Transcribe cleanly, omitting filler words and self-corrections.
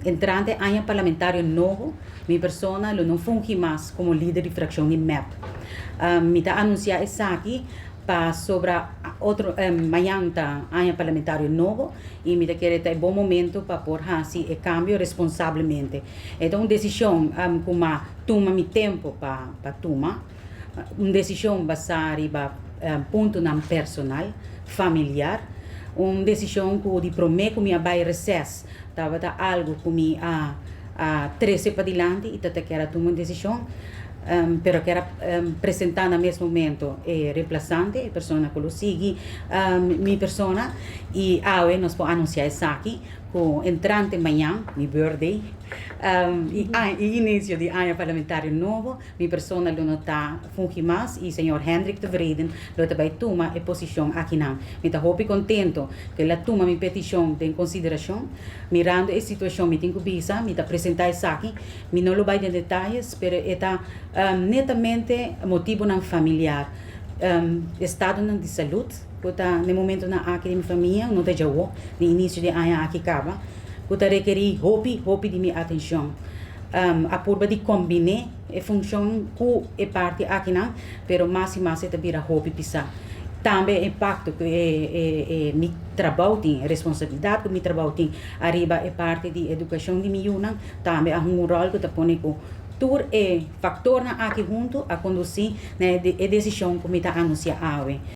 Entrante aña parlamentario nobo, mi persona lo no fungi mas como lider di fraccion di MEP. Mi ta anuncia esaki pasobra otro mañan ta aña parlamentario nobo y mi ta kere ta e bon momento pa por haci e cambio responsablemente. E ta un decision cu m'a tuma mi tempo pa tuma, un decision basa riba puntonan personal, familiar, un decision cu di prome cu mi a bay reces tabata algo cu mi a trece padilanti y ta kier a tuma un decision, pero kier a presenta na mes momento e reemplazante, e persona cu lo sigui mi persona, y awe nos por anuncia esaki, cu entrante mañan, mi birthday, y inicio di aña parlamentario nobo, mi persona lo no ta fungi mas y señor Hendrik Tevreden lo ta bay tuma e posicion akinan. Mi ta hopi contento cu el a tuma mi peticion den consideracion. Mirando e situacion, mi tin cu bisa, mi ta presenta esaki, mi no lo bay den detayes, pero e ta netamente motibonan familiar, estadonan di salud cu ta na e momentonan aki di mi famia, no ta djawo, di inicio di aña aki caba, cu ta rekeri hopi, hopi di mi atencion. A purba di combine e funcion cu e parti akinan, pero mas y mas e ta bira hopi pisa. Tambe e impacto cu e mi trabou tin, e responsabilidad cu mi trabou tin ariba e parti di educacion di mi yunan, tambe a hunga un rol cu ta pone cu tur e factornan aki hunto a conduci na e decision cu mi ta anuncia awe.